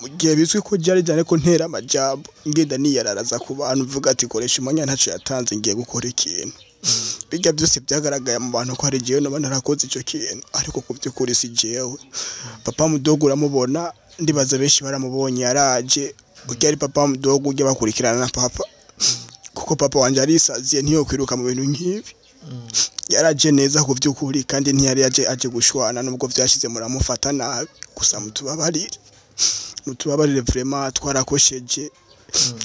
Mu gihe bizwi ko ryari cyane ko ntera amajambo, ngenda niyararaza ku bantu mvuga ati koresha umwanya ntaco yatanze, ngiye gukora ikintu. Bijya byose byagaragaye mu bantu ko hari jewe naba narakoze ico kintu, ariko ku by'ukuri si jewe. Papa mudogo uramubona, ndibaza benshi baramubonye, yaraje. Urya ari papa mudogo ujya bakurikirana na papa, kuko papa wanje arisaziye ntiyokwiruka mu bintu nk'ibi. Yaraje neza ku by'ukuri, kandi ntiyari yaje aje gushwana, nubwo vyashize muramufata nabi. Gusa mutubabarire, mutubabarire vraiment, twarakosheje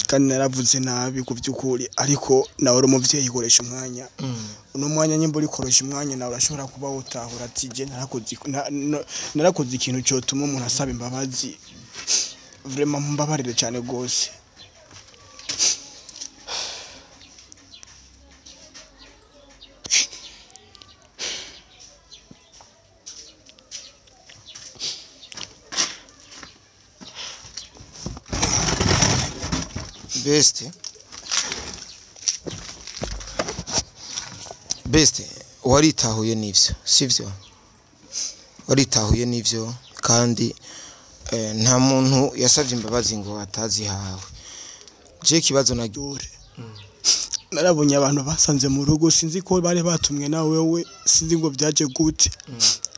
kandi naravuze nabi ku by'ukuri, ariko nawe uri umuvyeyi, koresha umwanya. Uno mwanya nyimba urikoresha umwanya, nawe urashobora kuba wotahura ati je narakoze ikintu cotuma umuntu asaba imbabazi. Vraiment mumbabarire cyane gose. Best best, waritahuye n'ivyo, sivyo? Waritahuye n'ivyo, kandi nta muntu yasavye imbabazi ngo atazihawe. Je kibazo na Dore narabonye abantu basanze mu rugo, sinzi ko bari batumwe na wewe, sinzi ngo byaje gute.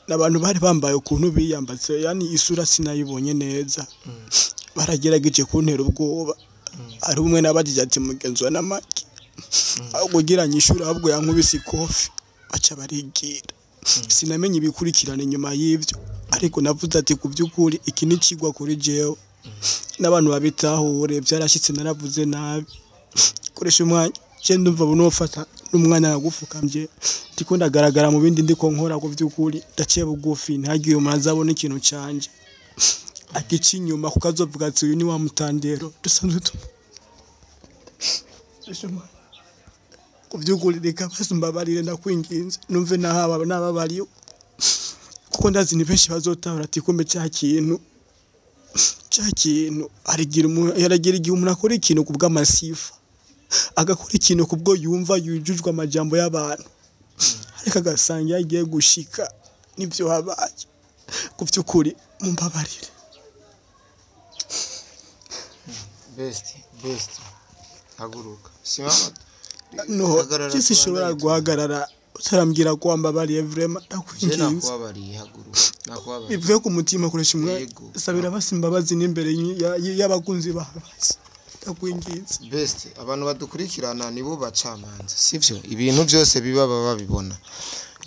N'abantu bari bambaye ukuntu biyambatse, yani isura sinayibonye neza. Baragerageje kuntera ubwoba. Ari umwe nabajije ati mugenzi wa namaki, aho kugira nyishura ahubwo yankubise ikofi, baca barigira. Sinamenye ibikurikirana inyuma y'ivyo, ariko navuze ati ku by'ukuri iki ni kigwa kuri jewe n'abantu babitahure. Byarashitse naravuze nabi. Koresha umwanya, je ndumva bunofata n'umwanya nagufukamye, ndiko ndagaragara mu bindi ndiko nkora. Ku by'ukuri ndaciye bugufi, ntihagire umuntu azabona ikintu canje agica inyuma, kuko azovuga ati uyu ni wa mutandero dusanzwe tu. Koresha umwanya, ku by'ukuri reka basi mbabarire, ndakwinginze, numve nahaba nababariwe, kuko ndazi ni benshi bazotahura ati kumbe cya kintu, cya kintu arigira umuntu yaragira. Igihe umuntu akora ikintu ku bw'amasifa, agakora ikintu kubwo yumva yujujwe amajambo y'abantu, ariko agasanga iyo agiye gushika nibyo habaye. Ku by'ukuri mumbabarire. Best best, haguruka, simama. No. Hagarara. Sinshobora Tubandanye. guhagarara utarambwira ko wambabariye vraiment. Je Ndakwinginze. nakubabariye, haguruka, nakubabariye. Bivuye ku mutima, koresha umwanya. Yego. Sabira basi imbabazi n'imbere y'abakunzi bawe basi, ndakwinginze. Best, abantu badukurikirana nibo bacamanza, sivyo? Ibintu byose biba baba babibona.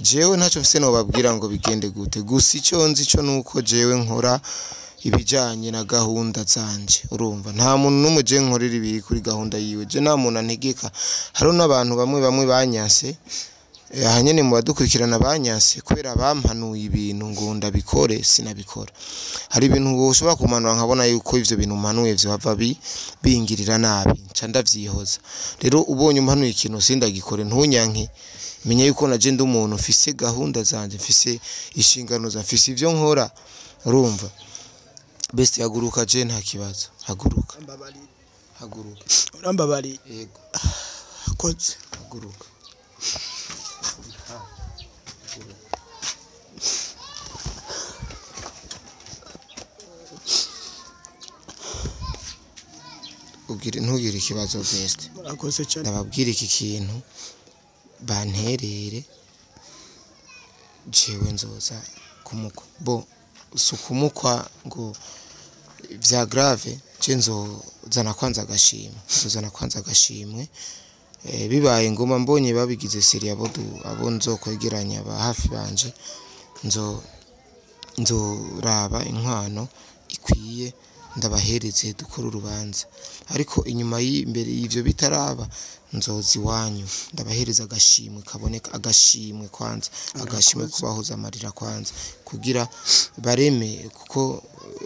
Jewe ntacyo mfise nobabwira ngo bigende gute, gusa icyo nzi cyo nuko jewe nkora ibijanye na gahunda zanje, urumva? Nta muntu n'umwe je nkorera ibiri kuri gahunda yiwe, je nta muntu antegeka. Hariho n'abantu bamwe bamwe banyanse, aha nyene mu badukurikirana banyanse kubera bampanuye ibintu ngo ndabikore, sinabikora. Hari ibintu woshobora kumanura nkabona yuko ivyo bintu mpanuye vyohava bingirira nabi, nca ndavyihoza. Rero ubonye umpanuye ikintu sindagikore, ntunyanke. Menya yuko naje ndi umuntu mfise gahunda zanje, mfise inshingano zanje, mfise ivyo nkora, urumva? Best, haguruka, je nta kibazo, haguruka. Urambabariye? Haguruka. Urambabariye? Yego. Koze. Haguruka. Ugire, ntugire ikibazo, best. Murakoze cyane. Ndababwira iki kintu, banterere, jewe nzoza kumukwa, bo si ukumukwa ngo vya grave. Je nzozana kwanza agashimwe, nzozana kwanza agashimwe. Bibaye ngoma mbonye babigize seri, abo nzokwegeranya ba hafi banje, nzoraba inkwano ikwiye ndabahereze, dukore urubanza. Ariko inyuma y'imbere y'ivyo bitaraba, nzoza iwanyu ndabahereza agashimwe kaboneka, agashimwe kwanza, agashimwe kubahoza amarira kwanza, kugira bareme, kuko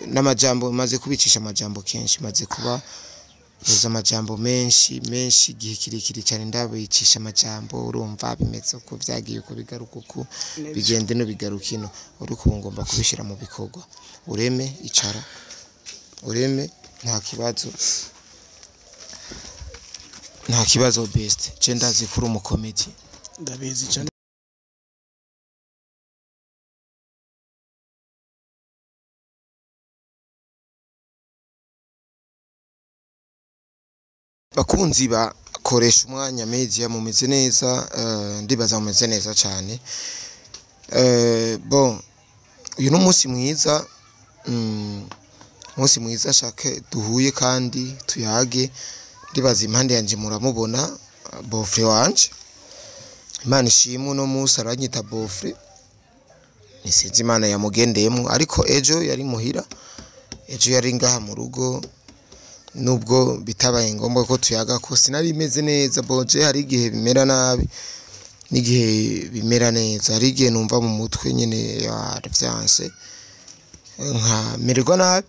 n'amajambo maze kubicisha amajambo kenshi, maze kuba uza amajambo menshi menshi igihe kirekire cyane ndabicisha amajambo, urumva? Bimeze uko vyagiye, uko bigaruka, uko bigende no bigaruka ino, ariko ubu ngomba kubishyira mu bikorwa. Ureme, icara ureme, nta kibazo, nta kibazo. Best, je ndazi kuri umukomedi. Ndabizi cyane. Bakunzi bakoresha umwanya media, mumeze neza? Ndibaza mumeze neza cyane. Bon, uyu ni umunsi mwiza, umunsi mwiza shake duhuye kandi tuyage. Ndibaza impande yanje muramubona beau-frère wanje. Imana ishimwe, uno munsi aranyita beau-frère, nisinzi Imana yamugendeyemo, ariko ejo yari muhira, ejo yari ngaha mu rugo, nubwo bitabaye ngombwa ko tuyaga ko sinari meze neza. Boje hari igihe bimera nabi n'igihe bimera neza. Hari igihe numva mu mutwe nyene yarivyanse, nkamererwa nabi,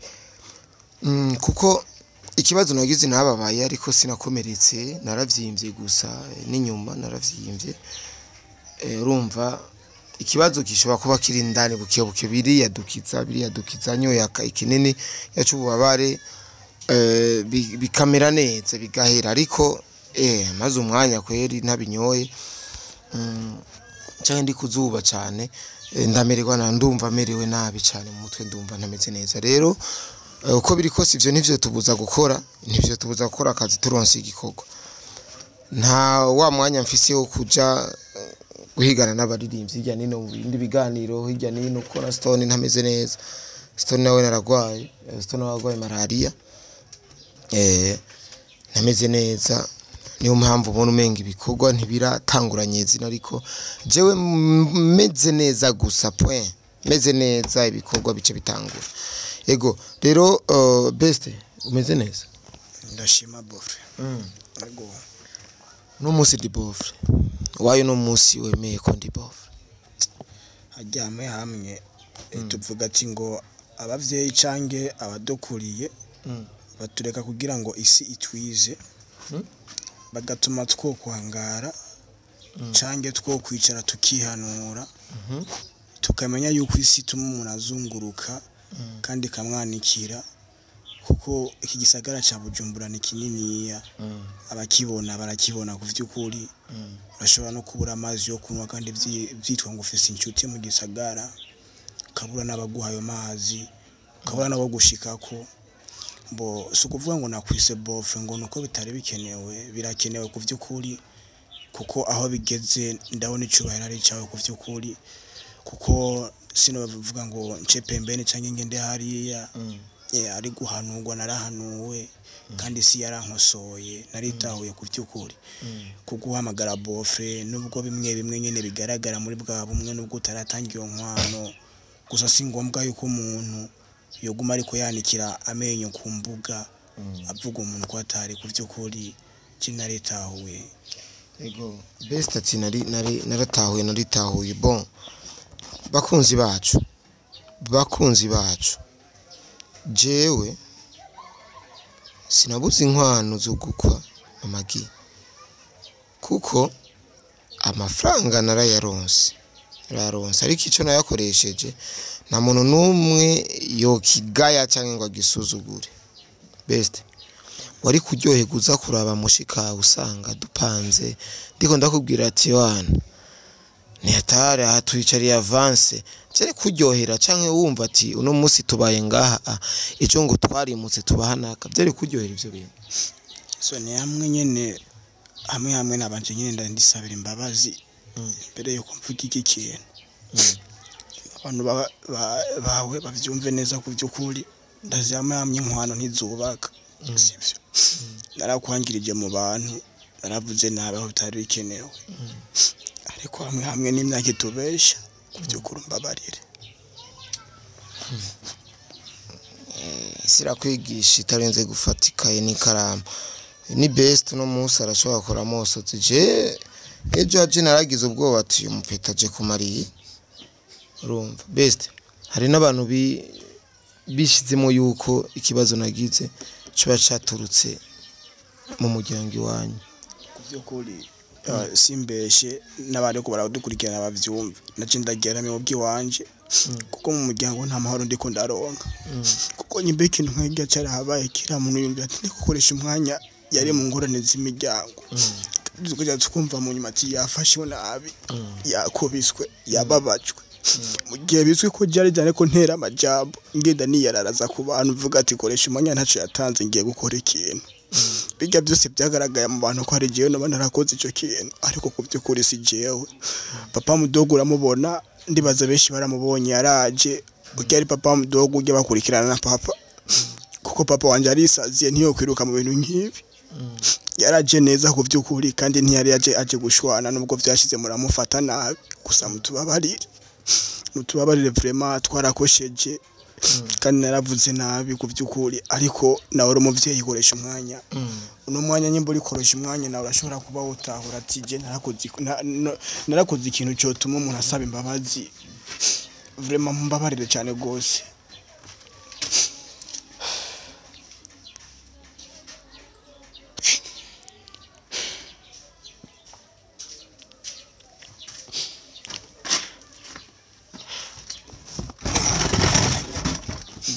kuko ikibazo nagize nababaye, ariko sinakomeretse, naravyimbye gusa n'inyuma naravyimbye. Urumva ikibazo gishobora kuba kiri indani, buke buke biriyadukiza, biriyadukiza, nyoyaka ikinini yacu ububabare, bikamera neza, bigahera. Ariko maze umwanya kweri ntabinyoye, canke ndi kuzuba cane, ndamererwa na ndumva merewe nabi cane mu mutwe, ndumva ntameze neza. Rero uko biri kose ivyo nivyo tubuza gukora akazi. Turonse igikorwa, nta wa mwanya mfise wo kuja guhigana n'abaririmbyi hirya nino mu bindi biganiro hirya nino, kuko na Stone ntameze neza. Stone nawe naragwaye, Stone nawe arwaye malaria, ntameze neza. Niyo mpamvu ubona umenga ibikorwa ntibiratanguranye izina, ariko jewe meze neza gusa, point, meze neza, ibikorwa bice bitangura. Ego rero, best, umeze neza? Ndashima, beau-frère. Ego. No munsi ndi beau-frère wayo, no munsi wemeye ko ndi beau-frère? Haryamwe hamwe, tuvuga ati ngo abavyeyi canke abadukuriye batureka kugira ngo isi itwize, bagatuma twokwangara canke twokwicara tukihanura, tukamenya yuko isi ituma umuntu azunguruka kandi ikamwanikira, kuko iki gisagara ca Bujumbura ni kininiya, abakibona barakibona. Ku vy'ukuri urashobora no kubura amazi yo kunywa kandi vyitwa ngo ufise inshuti mu gisagara, ukabura n'abaguha ayo mazi, ukabura n'abagushikako. Bo si ukuvuga ngo nakwise beau-frère ngo nuko bitari bikenewe, birakenewe ku vy'ukuri, kuko aho bigeze ndabona icubahiro ari icawe ku vy'ukuri, kuko sinovuga ngo nce pembeni canke ngende hariya. Ari guhanurwa narahanuwe, kandi si yarankosoye, naritahuye ku vy'ukuri. Kuguhamagara beau-frère, nubwo bimwe bimwe nyene bigaragara muri bwa bumwe, nubwo utaratanga iyo nkwano, gusa si ngombwa yuko umuntu yoguma ariko yanikira amenyo ku mbuga avuga umuntu ko atari. Ku vy'ukuri naritahuye. Ego, best ati nari nari naratahuye, naritahuye. Bon, bakunzi bacu, bakunzi bacu, jewe sinabuze inkwano zo gukwa amagi, kuko amafaranga narayaronse, narayaronse, ariko ico nayakoresheje nta muntu n'umwe yokigaya canke ngo agisuzugure. Best, wari kuryoherwa uza kuraba mushika usanga dupanze, ndiko ndakubwira ati wana ntihatari aha twicariye avance, byari kuryohera? Canke wumva ati uno munsi tubaye ngaha, ejo ngo twarimutse tubahanaka, byari kuryohera ivyo bintu? So ni hamwe nyene, hamwe hamwe nabanje nyene ndisabira imbabazi mbere yuko mvuga iki kintu, abantu bawe bavyumve neza. Ku vy'ukuri ndazi hamwe hamwe inkwano ntizubaka, sivyo? Narakwangirije mu bantu, naravuze nabi aho bitari bikenewe, ariko hamwe hamwe n'imyaka itubesha. Ku vy'ukuri mbabarire. Sirakwigisha itarenze gufata ikaye n'ikaramu. Ni best, uno munsi arashobora gukora mosotse. Je ejo haje naragize ubwoba ati uyu mupeta aje kumariye. Urumva best, hari n'abantu bishizemo yuko ikibazo nagize kiba caturutse mu muryango iwanyu. Ku vy'ukuri, simbeshe n'abariko baradukurikirana bavyumve, naje ndagera mu bw'iwanje, kuko mu muryango nta mahoro ndiko ndaronka, kuko nyimba ikintu nk'irya carahabaye, kira muntu yumvira ati ndiko umwanya yari mu ngorane z'imiryango, tukaja twumva mu nyuma ati yafashwe nabi, yakubiswe, yababajwe, mu gihe bizwi ko ryari cyane ko ntera amajambo ngenda niyararaza ku bantu mvuga ati koresha umwanya ntacyo yatanze, ngiye gukora ikintu. Bijya byose byagaragaye mu bantu ko hari jewe noba narakoze ico kintu, ariko ku by'ukuri si jewe. Papa mudogo uramubona, ndibaza benshi baramubonye, yaraje. Urya ari papa mudogo ujya bakurikirana na papa, kuko papa wanje arisaziye ntiyokwiruka mu bintu nk'ibi. Yaraje neza ku by'ukuri, kandi ntiyari yaje aje gushwana, nubwo vyashize muramufata nabi. Gusa mutubabarire, mutubabarire vraiment, twarakosheje kandi naravuze nabi ku by'ukuri. Ariko nawe uri umuvyeyi, koresha umwanya uno mwanya. Nyimba urikoresha umwanya, nawe urashobora kuba wotahura ati je narakoze ikintu cyotuma umuntu asaba imbabazi. Vraiment mumbabarire cyane gose.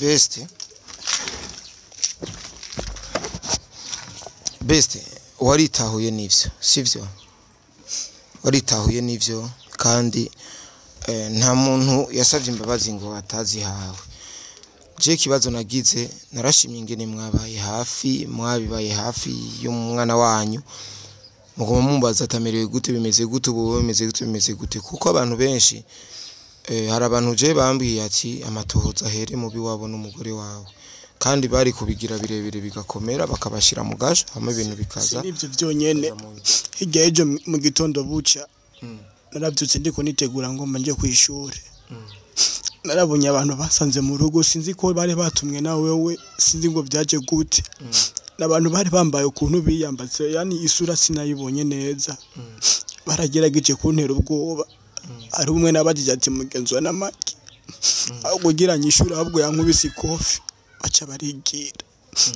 Best best, waritahuye n'ivyo, sivyo? Waritahuye n'ivyo, kandi nta muntu yasavye imbabazi ngo atazihawe. Je ikibazo nagize, narashimye ingene mwabaye hafi, mwabibaye hafi y'umwana wanyu, muguma mumbaza atamerewe gute, bimeze gute ubu, bimeze gute, bimeze gute, kuko abantu benshi hari abantu je bambwiye ati amatohoza ahere mubi wabo n'umugore wawe, kandi bari kubigira birebire bigakomera, bakabashira mu gasho, hamwe ibintu Si bikaza nivyo vyonyene. Hirya y'ejo mu gitondo buca, narabyutse ndiko nitegura ngo nje kw'ishure. Narabonye abantu basanze mu rugo, sinzi ko bari batumwe na wewe, sinzi ngo byaje gute. N'abantu bari bambaye ukuntu biyambatse, yani isura sinayibonye neza. Baragerageje kuntera ubwoba. Hari umwe nabajije ati mugenzi wa namaki, aho kugira nyishure ahubwo yankubise ikofi, baca barigira.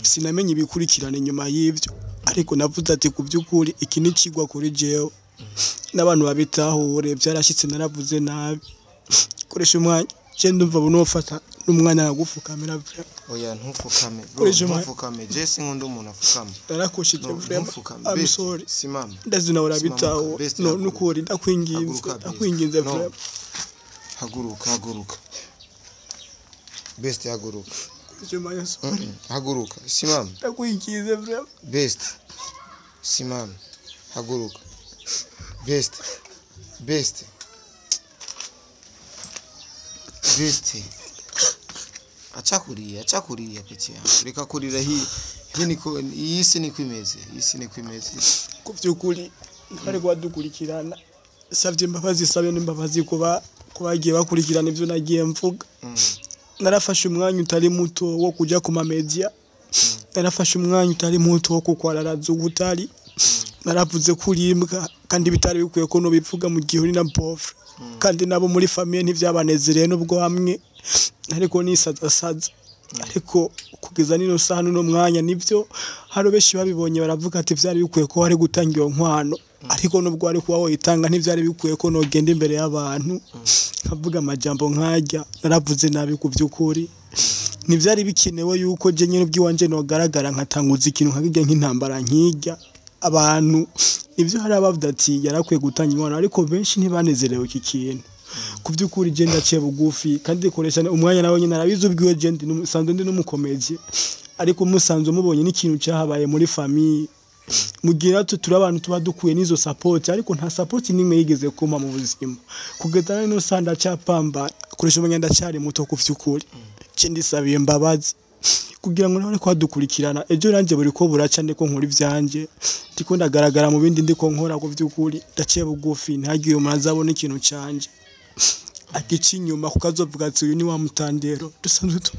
Sinamenye ibikurikirana inyuma y'ivyo, ariko navuze ati ku by'ukuri iki ni ikigwa kuri jewe n'abantu babitahure. Byarashyitse naravuze nabi. Koresha umwanya, je ndumva bunofata n'umwanya nagufukamira vraiment. Oya, ntufukame bro. Koresha umwanya. Ntufukame, je sinkunda umuntu afukama. Narakosheje. No, Vraiment, ntufukame. I'm Best, sorry. simama. Ndazi nawe Simama, urabitahura. best, No, haguruka. nukuri ndakwinginze. Haguruka, best. Ndakwinginze. No. Vraiment. Haguruka, haguruka best, haguruka. Koresha umwanya, sorry. Haguruka, simama. Ndakwinginze vraiment. Best, simama, haguruka best, best, best, acha kulia, acha kulia pete yangu, reka kurira. Hii niko, iyi si niko imeze, iyi si niko imeze. Ku by'ukuri bari kubadukurikirana, savye imbabazi, sabe n'imbabazi kuba bagiye bakurikirana ibyo nagiye mvuga. Narafashe umwanya utari muto wo kujya ku mamedia, narafashe umwanya utari muto wo kukwararaza ubutari, naravuze ko uri imbwa kandi bitari bikwiye ko nubivuga mu gihe uri na pauvre, kandi nabo muri famille ntibyabanezereye, nubwo hamwe ariko nisazasaza. Ariko kugeza nino saha n'uno mwanya, nibyo, hari benshi babibonye baravuga ati byari bikwiye ko wari gutanga iyo nkwano, ariko nubwo wari kuba woyitanga ntibyari bikwiye ko nogenda imbere y'abantu nkavuga amajambo nkajya. Naravuze nabi ku by'ukuri, ntibyari bikenewe yuko je nyine ubwiwanje nogaragara nkatanguza ikintu nkakijya nk'intambara nkijya abantu. Nibyo, hari abavuga ati yarakwiye gutanga inkwano, ariko benshi ntibanezerewe iki kintu. Ku by'ukuri je ndaciye bugufi kandi koresha umwanya nawe nyine arabizi ubwiwe. Je ndi sanzwe ndi n'umukomezi, ariko musanzwe mubonye n'ikintu cyahabaye muri famille mugira turi abantu tuba dukwiye n'izo support, ariko nta support n'imwe yigeze kumpa mu buzima kugeza nino saa. Ndacyapamba, koresha umwanya, ndacyari muto. Ku by'ukuri je ndisabiye imbabazi kugira ngo nawe kwadukurikirana ejo nanjye buri ko buraca ndiko nkora ibyanjye, ndiko ndagaragara mu bindi ndiko nkora. Ku by'ukuri ndaciye bugufi, ntihagire umuntu azabona ikintu cyanjye agica inyuma kuko azovuga ati uyu ni wa mutandero dusanzwe tu.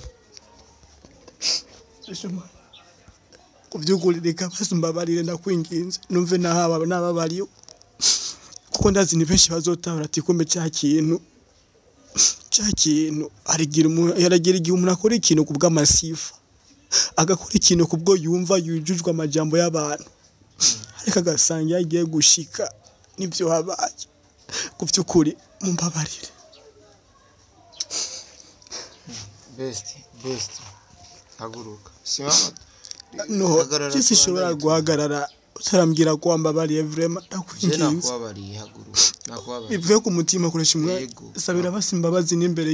Ku by'ukuri reka basi mbabarire, ndakwinginze, numve nahaba nababariwe, kuko ndazi ni benshi bazotahura ati kumbe cya kintu, cya kintu haragira igihe umuntu akora ikintu ku bw'amasifa, agakora ikintu kubwo yumva yujujwe amajambo y'abantu, ariko agasanga yagiye gushika nibyo habaye. Ku by'ukuri mumbabarire. Best, best, haguruka, simama. No. Hagarara. Jisi ishobora tubandanye. Guhagarara utarambwira ko wambabariye vraiment. Je Ndakwinginze. nakubabariye, haguruka, nakubabariye. Bivuye ku mutima, koresha umwanya. Yego. Sabira basi imbabazi n'imbere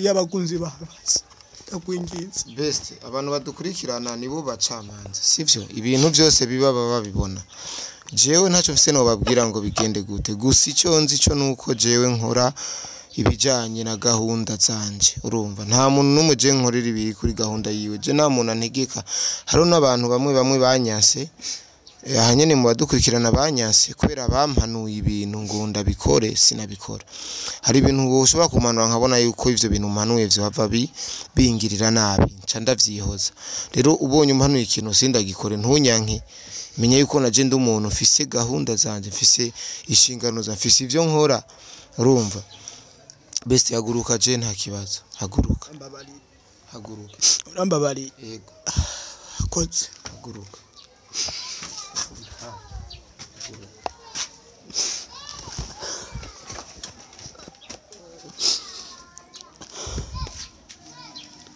y'abakunzi bawe basi. Ndakwinginze. Best, abantu badukurikirana nibo bacamanza, sivyo? Ibintu byose biba baba babibona. Jewe ntacyo mfise nobabwira ngo bigende gute, gusa icyo nzi cyo nuko jewe nkora ibijanye na gahunda zanje. Urumva, nta muntu n'umwe je nkorera ibiri kuri gahunda yiwe, je nta muntu antegeka. Hariho n'abantu bamwe bamwe banyanse, aha nyene mu badukurikirana banyanse kubera bampanuye ibintu ngo ndabikore, sinabikora. Hari ibintu woshobora kumanura nkabona yuko ivyo bintu mpanuye vyohava bingirira nabi, nca ndavyihoza. Rero ubonye umpanuye ikintu sindagikore, ntunyanke, menya yuko naje ndi umuntu mfise gahunda zanje, mfise inshingano zanje, mfise ivyo nkora. Urumva best, haguruka, je nta kibazo, haguruka. Urambabariye. Haguruka. Urambabariye. Yego. Koze. Haguruka.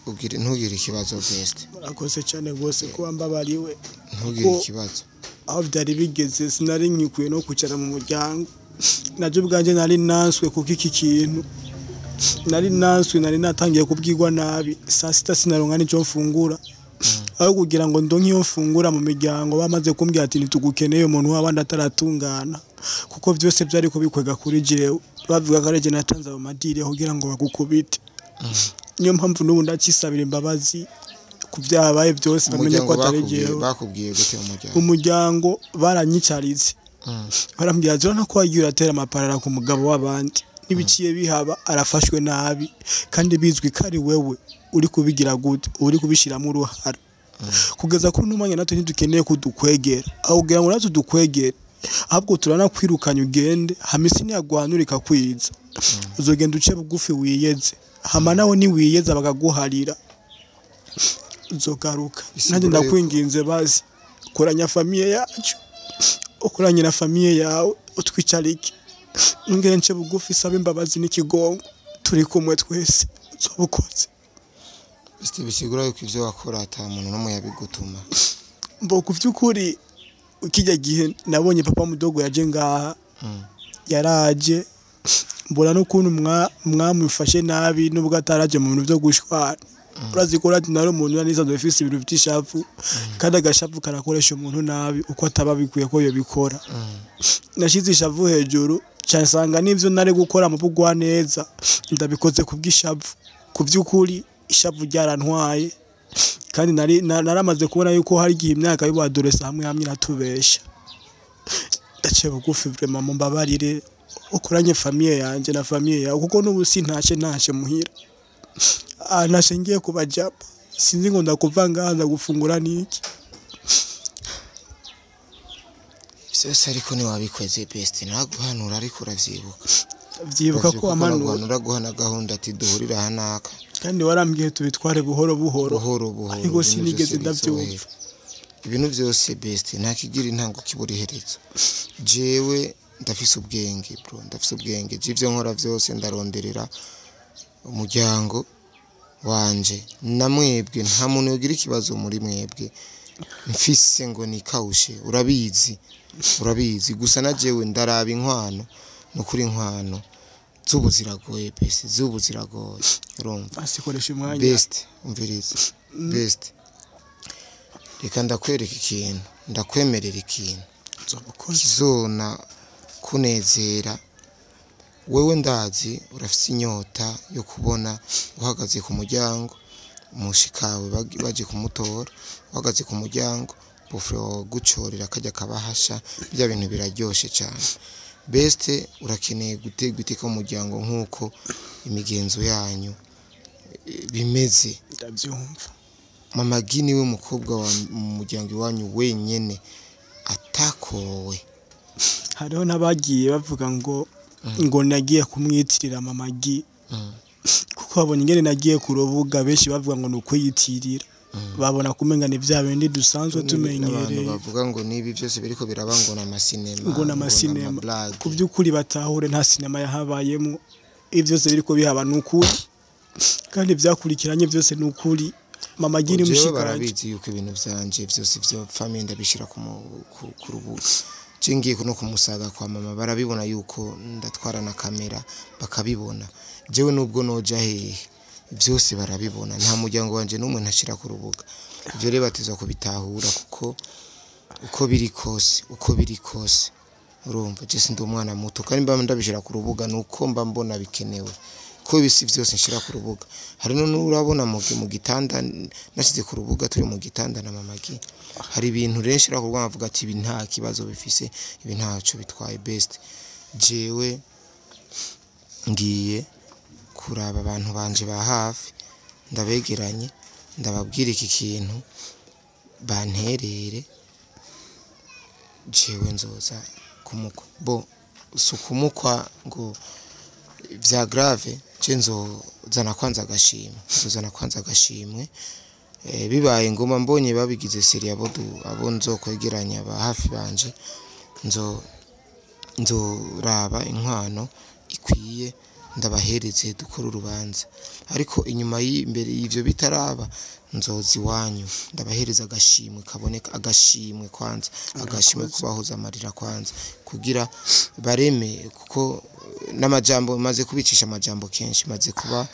Ugire, ntugire ikibazo best. Murakoze cyane rwose kuba mbabariwe. Ntugire Ko- ikibazo. Aho byari bigeze sinari nkikwiye no kwicara mu muryango, nabyo ubwanjye nari nanswe, kuko iki kintu nari nanswe, nari natangiye kubwirwa nabi. Saa sita sinaronka n'icyo mfungura, aho kugira ngo ndonke iyo mfungura mu miryango bamaze kumbwira ati ntitugukeneye umuntu w'abandi ataratungana, kuko byose byari kubikwega kuri jewe. Bavuga ko ari jye natanze ayo madiri kugira ngo bagukubite. Niyo mpamvu n'ubu ndacisabira imbabazi ku byabaye byose, bamenye ko Umuryango atari bakubwiye, jewe. bakubwiye gute umuryango? Umuryango baranyicaritse, barambwira ati urabona ko wagiye uratera amaparara ku mugabo w'abandi, n'ibiciye bihaba arafashwe nabi, kandi bizwi ko ari wewe uri kubigira gute, uri kubishyiramo uruhara. Kugeza kuri uno mwanya natwe ntidukeneye ko udukwegera, aho kugira ngo natwe udukwegere, ahubwo turanakwirukanya ugende. Hama isi ntiyaguhanura ikakwiza, uzogenda uce bugufi wiyeze, hama nawe niwiyeza bakaguharira uzogaruka. Isi Nanjye mbura yuko- ndakwinginze, bazi koranya famille yacu, ukoranye na famille yawe, utwicarike, nongere nce bugufi sabe imbabazi n'ikigongo, turi kumwe twese, uzoba ukoze. Best, bisigura yuko ivyo wakora ata muntu n'umwe yabigutuma. Mbo ku by'ukuri kijya gihe nabonye papa mudogo yaje ngaha, yaraje mbona n'ukuntu mwamufashe nabi, nubwo ataraje mu bintu byo gushwana. Urazi ko ati nari umuntu nari nisanzwe mfise ibintu by'ishavu, kandi agashavu karakoresha umuntu nabi uko ataba bikwiye ko yobikora. Nashize ishavu hejuru cyane, nsanga n'ibyo nari gukora mu bugwa neza ndabikoze kubw'ishavu. Ku by'ukuri ishavu ryarantwaye, kandi nari naramaze kubona yuko hari igihe imyaka y'ubadoresa hamwe hamwe iratubesha. Ndaciye bugufi vraiment, mumbabarire, ukoranye famille yanjye na famille yawe, kuko n'ubu sintashe, ntashe muhira. Ah, ntashe ngiye kubajaba, sinzi ngo ndakuva ngaha ndagufungura niki. Vyose ariko ntiwabikoze best, naguhanura ariko uravyibuka. Vyibuka ko wamanura. Naguhanura guha na gahunda ati duhurira aha naka. Kandi warambwiye tubitware buhoro buhoro. Buhoro buhoro. Ariko Ibintu sinigeze vyose ndavyumva. bizohera. Ibintu byose best, nta kigira intango kibura iherezo. Jewe ndafise ubwenge bro, ndafise ubwenge. Je ivyo nkora vyose ndaronderera umuryango wanje na mwebwe. Nta muntu yogira ikibazo muri mwebwe mfise ngo nikawushe, urabizi, urabizi. Gusa na jewe ndaraba inkwano, nukuri inkwano z'ubu ziragoye best, z'ubu ziragoye, urumva. Asikoresha umwanya. Best, umviriza best, reka ndakwereka ikintu, ndakwemerera ikintu Nzoba ukoze. Kizona kunezera wewe. Ndazi urafise inyota yo kubona uhagaze ku muryango umushikawe baje kumutora, uhagaze ku muryango bufure wawe gucorera kajya kabahasha, bya bintu biraryoshe cyane best. Urakeneye gutegwa iteka mu muryango nk'uko imigenzo yanyu bimeze. Ndabyumva. Mama Gi niwe mukobwa wa mu muryango iwanyu wenyene atakowe. Hariho n'abagiye bavuga ngo nagiye kumwitirira mama Gi, kuko babonye ingene nagiye ku rubuga, benshi bavuga ngo ni ukwiyitirira, babona kumenga ni bya bindi dusanzwe n'abantu tumenyereye. Bavuga ngo nibi byose biriko biraba ngo ni amasinema. Ngo ni amasinema. Amablage. Ku by'ukuri batahure, nta sinema yahabayemo. Ibyo byose biriko bihaba ni ukuri, kandi byakurikiranye byose ni ukuri. Mama Gi ni Jewe mushikanje. Barabizi yuko ibintu vyanje vyose vyo famille ndabishira ku rubuga. Je ngiye no kumusaga kwa mama, barabibona yuko ndatwara na kamera, bakabibona. Jewe nubwo noja hehe Byose barabibona, nta muryango wanje n'umwe ntashira ku rubuga. Ibyo rero bateza kubitahura, kuko uko biri kose, uko biri kose, urumva je sindi umwana muto, kandi mba ndabishira ku rubuga nuko mba mbona bikenewe, ko ibisi byose nshira ku rubuga. Hari no urabona mu gitanda nashyize ku rubuga, turi mu gitanda na mama G. Hari ibintu rero nshira ku rubuga nkavuga ati ibi nta kibazo bifise, ibi ntaco bitwaye. Best, jewe ngiye kuraba abantu banje ba hafi, ndabegeranye, ndababwira iki kintu banterere. Jewe nzoza kumukwa, bo si ukumukwa ngo vya grave. Je nzozana kwanza agashimwe, nzozana kwanza agashimwe. Bibaye ngoma mbonye babigize sérieux, abo nzokwegeranya ba hafi banje, nzoraba inkwano ikwiye ndabahereze, dukora urubanza. Ariko inyuma y'imbere y'ivyo bitaraba, nzoza iwanyu ndabahereza agashimwe kaboneka, agashimwe kwanza, agashimwe kubahoza amarira kwanza, kugira bareme, kuko n'amajambo maze kubicisha amajambo kenshi, maze kuba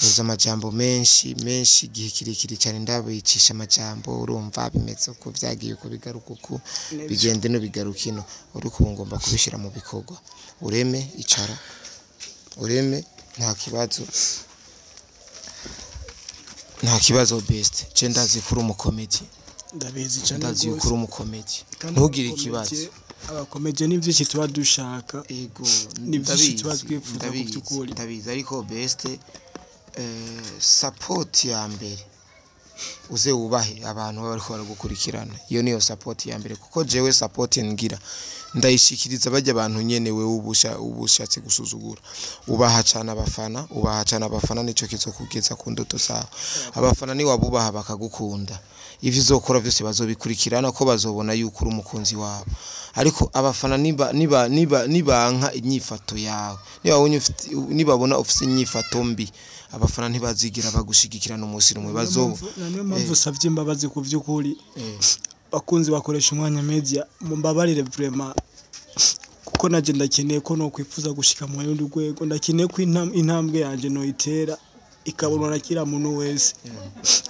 uza amajambo menshi menshi, igihe kirekire cyane ndabicisha amajambo. Urumva bimeze uko vyagiye, uko bigaruka, uko bigende no bigaruka ino, ariko ubu ngomba kubishyira mu bikorwa. Ureme, icara ureme, nta kibazo, nta kibazo. Best, je ndazi kuri umukomedi. Ndabizi cyane Ndazi yuko rwose. uri umukomedi. Kandi Ntugire abakomediye- ikibazo. Abakomediye ni byinshi tuba dushaka. Ego. Ni byinshi tuba Ndabizi, twifuza ku ndabizi, by'ukuri. Ndabizi, ariko best, support ya mbere, uze wubahe abantu baba bariko baragukurikirana. Iyo niyo support ya mbere, kuko jewe support ngira ndayishikiriza bajya abantu nyene wewe ubusha ubushatse gusuzugura. Ubaha cyane abafana, ubaha cyane abafana, nico kizokugeza ku ndoto zawe. Abafana ni wabubaha bakagukunda, ivyo uzokora vyose bazobikurikirana, ko bazobona yuko uri umukunzi wabo. Ariko abafana niba niba niba nibanka inyifato yawe, nibabona ufite inyifato mbi, abafana ntibazigira bagushigikirana umunsi rumwe bazobo. Na niyo mpamvu usabye imbabazi ku by'ukuri. Bakunzi bakoresha umwanya media, mumbabarire vraiment, kuko naje ndakeneye ko nokwifuza gushika mu rundi rwego. Ndakeneye ko intambwe yanje noyitera ikabonwa na kila muntu wese.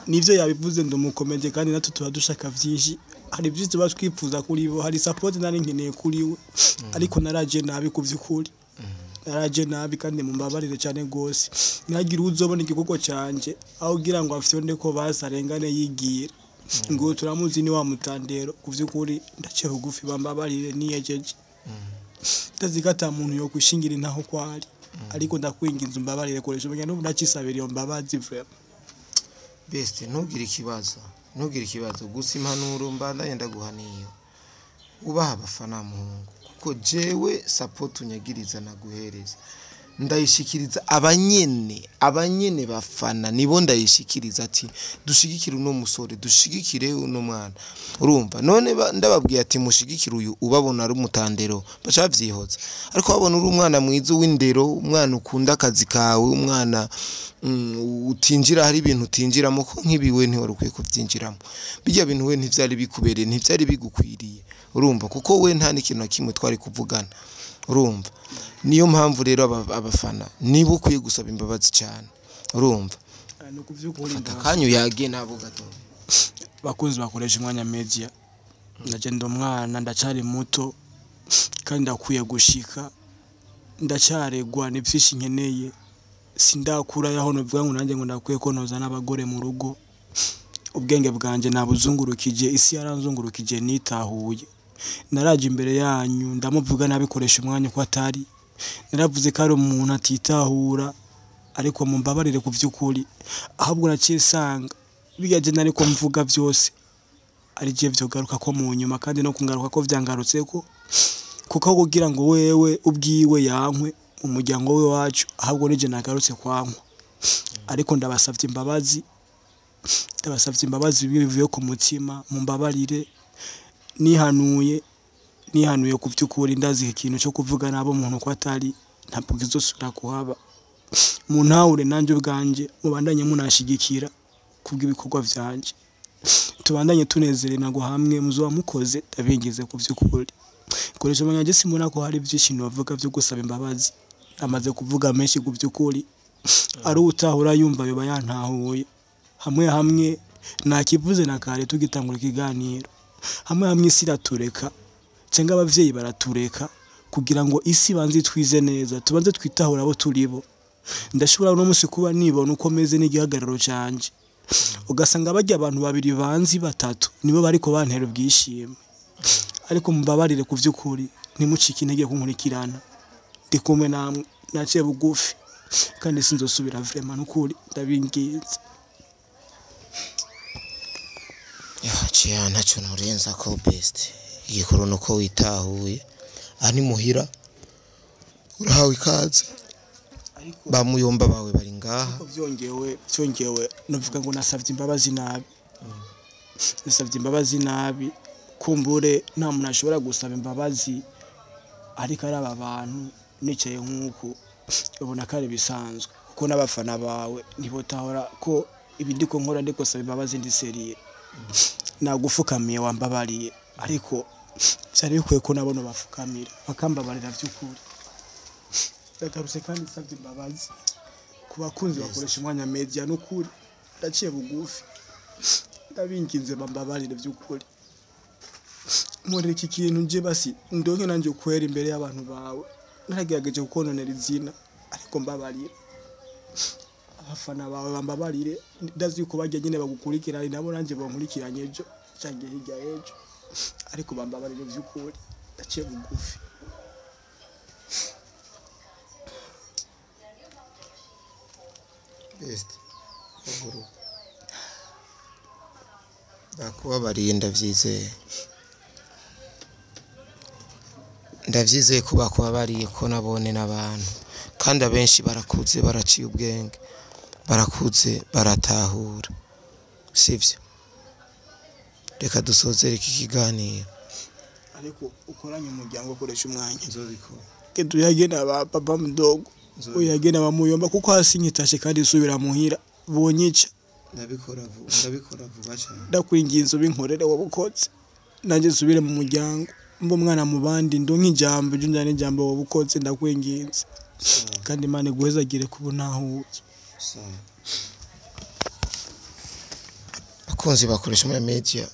Nivyo yabivuze, ndumukomeje, kandi natwe tuba dushaka vyinshi. Hari byinshi tuba twifuza kuri bo, hari support nari nkeneye kuri we, ariko naraje nabi ku by'ukuri, naraje nabi, kandi mumbabarire cyane gose. Ntihagire uzobona igikorwa canje aho ugira ngo afyonde ko basarengane yigira ngo turamuzi ni wa mutandero. Ku by'ukuri ndaciye bugufi, bambabarire, niyejeje. Ndazi ko ata muntu yokwishingira intaho kwari, ariko ndakwinginze umbabarire. Koresha umenya n'ubu ndacisabira iyo mbabazi vraiment. Best, ntugire ikibazo, ntugire ikibazo. Gusa impanuro mbandanye ndaguha niyo ubaha abafana, muhungu, kuko jewe support unyagiriza naguhereza ndayishikiriza abanyene, abanyene bafana nibo ndayishikiriza, ati dushigikire uno musore, dushigikire uno mwana. Urumva none ndababwiye ati mushigikire uyu, ubabona ari umutandero baca bavyihoza, ariko babona uri umwana mwiza w'indero, umwana ukunda akazi kawe, umwana utinjira, hari ibintu utinjiramo, ko nk'ibiwe ntiwari ukwiye kuvyinjiramo. Bijya bintu we ntivyari bikubereye, ntivyari bigukwiriye. Urumva, kuko we nta n'ikintu na kimwe twari kuvugana. Urumva, niyo mpamvu rero abafana niba ukwiye gusaba imbabazi cyane. Urumva? Ni ukuvyukuri. Fata akanyu yagiye nabo gato. Bakunzi bakoresha umwanya media, ndagenda umwana, ndacari muto kandi ndakwiye gushika, ndacyaregwa, ni byinshi nkeneye. Sindakura yaho novuga ngo nanjye ngo ndakwiye ko noza n'abagore mu rugo. Ubwenge bwanjye nabuzungurukije, isi yaranzungurukije, nitahuye. Naraje imbere yanyu ndamuvuga nabikoresha umwanya uko atari, naravuze ko ari umuntu atitahura, ariko mumbabarire ku by'ukuri. Ahubwo naciye sanga bigaje nariko mvuga byose ari je vyogaruka ko mu nyuma, kandi no kungaruka ko vyangarutseko, kuko aho kugira ngo wewe ubwiwe yankwe umuryango we wacu, ahubwo nije nagarutse kwankwa. Ariko ndabasavye imbabazi, ndabasavye imbabazi bivuye ku mutima. Mumbabarire, nihanuye, nihanuye ku by'ukuri. Ndazi ikintu cyo kuvuga nabo umuntu ko atari ntabwo kizosubira kuhaba. Muntahure nanjye ubwanjye, mubandanye munashigikira kubw'ibikorwa vyanje, tubandanye tunezerana hamwe muzoba mukoze. Ndabingize ku by'ukuri. Koresha umwanya, simbona ko hari byinshi bavuga byo gusaba imbabazi, amaze kuvuga menshi ku by'ukuri. Ari utahura yumva yoba yantahuye. Hamwe hamwe nakivuze na kare tugitangura ikiganiro, hamwe hamwe isi iratureka cyangwa abavyeyi baratureka kugira ngo isi banze twize neza, tubanze twitahura abo turibo. Ndashobora uno munsi kuba nibona uko meze n'igihagararo canje, ugasanga bajya abantu babiri banzi batatu nibo bariko bantera ubwishime. Ariko mumbabarire ku vy'ukuri, ntimucike intege kunkurikirana, ndi kumwe namwe, naciye bugufi kandi sinzosubira vraiment, n'ukuri ndabinginze. Ciya ntacyo nturenza ko best igikuru nuko witahuye. Aha ni muhira, urahawe ikaze, ba muyomba bawe bari ngaha. Ariko vyongewe navuga ngo nasavye imbabazi nabi, nasavye imbabazi nabi. Kumbure nta muntu ashobora gusaba imbabazi ariko ari aba bantu nicaye nk'uku ubona ko ari bisanzwe, kuko n'abafana bawe ntibotahora ko ibi ndiko nkora ndiko saba imbabazi ndi seriye. Nagufukamiye wambabariye, ariko vyari bikwiye ko nabo bafukamira bakambabarira vy'ukuri. Ndagarutse kandi nsabye imbabazi ku bakunzi bakoresha umwanya media, n'ukuri ndaciye bugufi, ndabinginze bambabarire vy'ukuri. Nkorera iki kintu nje basi ndonke nanje kwera imbere y'abantu bawe, naragerageje kukononera izina ariko mbabarire. Abafana bawe bambabarire, ndazi yuko bajya nyine bagukurikirana nabo nanje bankurikiranye ejo canke hirya ejo, ariko bambabarire vy'ukuri, ndaciye bugufi. Best haguruka, bakubabariye, ndavyizeye, ndavyizeye ko bakubabariye, ko nabone n'abantu kandi abenshi barakuze, baraciye ubwenge, barakuze, baratahura, sivyo? Reka dusozere iki kiganiro. Ariko ukoranye umuryango ukoresha umwanya nzobikora, uyagena ba papa mdogo, uyagena bamuyomba, kuko hasi nyitashe kandi isubira muhira bonyica. Ndabikora vuba, ndabikora vuba cyane. Ndakwinginze ubinkorere wabukoze, nanjye nsubire mu muryango mbe umwana mu bandi, ndonke ijambo ejo njyane ijambo wabukoze, ndakwinginze. Kandi Imana iguhezagire kuba ntahuye. Abakunzi bakoresha muri media,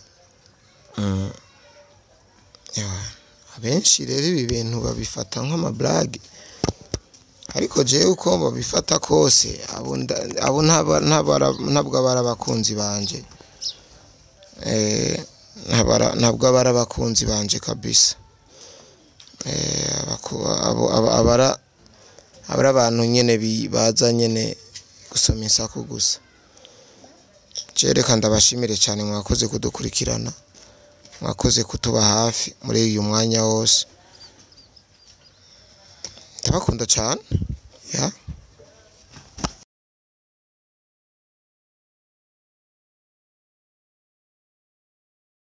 abenshi rero ibi bintu babifata nk'amablage, ariko jewe uko babifata kose abo ntabwo abari abakunzi banje, ntabwo abari abakunzi banje kabisa. Abari abantu nyene baza nyene gusoma insaku gusa. Reka ndabashimire cyane, mwakoze kudukurikirana, mwakoze kutuba hafi muri uyu mwanya wose, ndabakunda cyane ya.